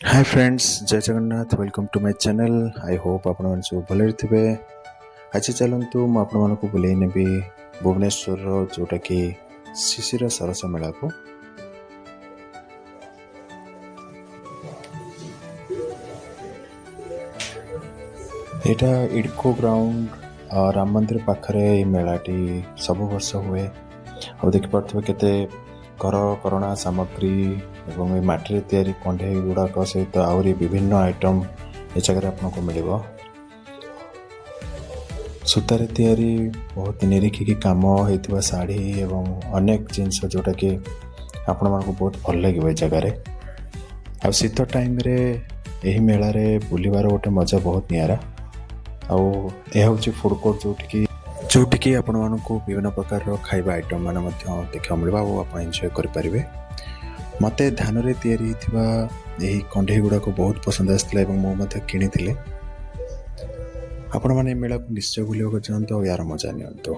Hi friends, Jai Jagannath. Welcome to my channel. I hope ଆପଣମାନେ ସବୁ ଭଲରେ ଥିବେ। ଆଜି ଚାଲନ୍ତୁ, ମୁଁ ଆପଣମାନଙ୍କୁ ବୁଲେଇ ନେବି ଭୁବନେଶ୍ୱରର ଯେଉଁଟାକି ଶିଶିର ସରସ ମେଳାକୁ। ଏଇଟା ଇଡ଼କୋ ଗ୍ରାଉଣ୍ଡ, ରାମ ମନ୍ଦିର ପାଖରେ ଏଇ ମେଳାଟି ସବୁ ବର୍ଷ ହୁଏ। ଆଉ ଦେଖିପାରୁଥିବେ କେତେ ଘର କରଣା ସାମଗ୍ରୀ ଏବଂ ଏ ମାଟିରେ ତିଆରି କଣ୍ଢେଇ ଗୁଡ଼ାକ ସହିତ ଆହୁରି ବିଭିନ୍ନ ଆଇଟମ୍ ଏ ଜାଗାରେ ଆପଣଙ୍କୁ ମିଳିବ। ସୂତାରେ ତିଆରି ବହୁତ ନିରିଖିକି କାମ ହେଇଥିବା ଶାଢ଼ୀ ଏବଂ ଅନେକ ଜିନିଷ, ଯେଉଁଟାକି ଆପଣମାନଙ୍କୁ ବହୁତ ଭଲ ଲାଗିବ ଏ ଜାଗାରେ। ଆଉ ଶୀତ ଟାଇମ୍ରେ ଏହି ମେଳାରେ ବୁଲିବାର ଗୋଟେ ମଜା ବହୁତ ନିଆରା। ଆଉ ଏହା ହେଉଛି ଫୁଡ଼୍ କୋର୍ଟ, ଯେଉଁଠିକି ଆପଣମାନଙ୍କୁ ବିଭିନ୍ନ ପ୍ରକାରର ଖାଇବା ଆଇଟମ୍ ମାନ ମଧ୍ୟ ଦେଖିବାକୁ ମିଳିବ ଆଉ ଆପଣ ଏନ୍ଜୟ କରିପାରିବେ। ମୋତେ ଧାନରେ ତିଆରି ହେଇଥିବା ଏହି କଣ୍ଢେଇ ଗୁଡ଼ାକ ବହୁତ ପସନ୍ଦ ଆସିଥିଲା ଏବଂ ମୁଁ ମଧ୍ୟ କିଣିଥିଲି। ଆପଣମାନେ ଏ ମେଳାକୁ ନିଶ୍ଚୟ ବୁଲିବାକୁ ଯାଆନ୍ତୁ ଆଉ ଏହାର ମଜା ନିଅନ୍ତୁ।